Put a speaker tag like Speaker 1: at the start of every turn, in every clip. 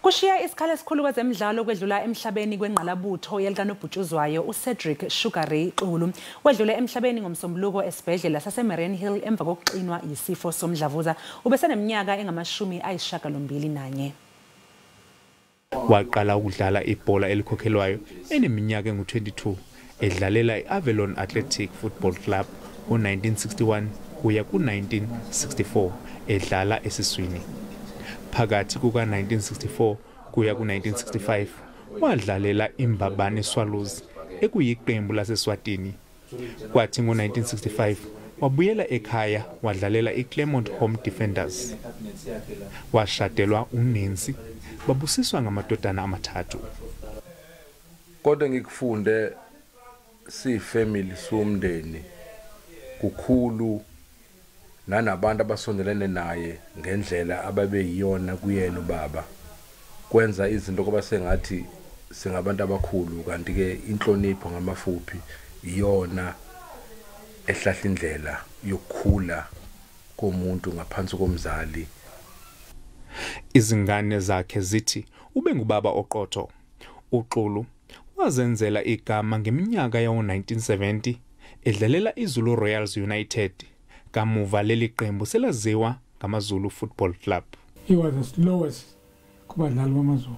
Speaker 1: Kushiya isikhala esikhulu kwezemidlalo kwedlula emhlabeni kwengqalabutho yelikanobhutshuzwayo uCedric Sugar Ray Xulu. Wedlule emhlabeni ngoMsombuluko esibhedlela saseMariannhill emva kokuxinwa yisifo somdlavuza. Ubeseneminyaka engama-81.
Speaker 2: Waqala ukudlala ibhola elikhokhelwayo eneminyaka engu-22 edlalela i-Avalon Athletic Football Club ngo-1961 kuya ku-1964 edlala esiswini. Phakathi kuka-1964 kuya ku-1965 wadlalela iMbabane Swallows ekuyiqembu laseSwatini. Kwathi ngo-1965 wabuyela ekhaya wadlalela iClermont Home Defenders. Washadelwa uNancy, babusiswa ngamadodana amathathu.
Speaker 3: Kodwa ngikufunde siyifamily, siwumndeni kukhulu, nanabantu abasondelene naye ngendlela ababeyiyona kuyena ubaba, kwenza izinto kuba sengathi singabantu abakhulu, kanti ke inhlonipho ngamafuphi iyona ehlahla indlela yokukhula komuntu ngaphansi komzali.
Speaker 2: Izingane zakhe zithi ubengubaba oqotho. UXulu wazenzela igama ngeminyaka yawo-1970 edlalela iZulu Royals United. Kamuva leli qembu selaziwa ngamaZulu Football Club.
Speaker 4: He was the slowest kubadlali bamaZulu,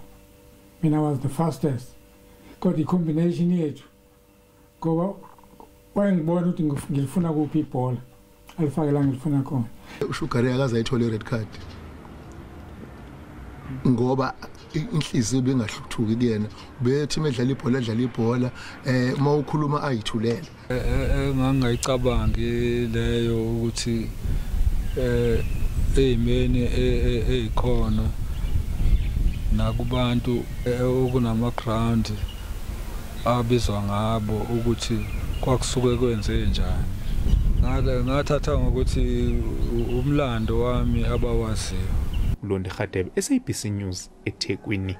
Speaker 4: mina was the fastest, kodwa i-combination yethu, ngoba wayengibona ukuthi ngilifuna kuphi ibhola, alifake la ngilifuna khona.
Speaker 5: USugar Ray akaze ayithole i-red card ngoba inhliziyo bengahluthuki kuyena, bethi medlala ibhola adlala ibhola, uma ukhuluma ayithulele.
Speaker 6: Engangayicabangi leyo ukuthi eyimeni eyikhona nakubantu okunama ground abizwa ngabo ukuthi kwakusuke kwenze njani. Ngathatha ngokuthi umlando wami abawaziyo.
Speaker 2: Londi Khadebe, SABC News, eThekwini.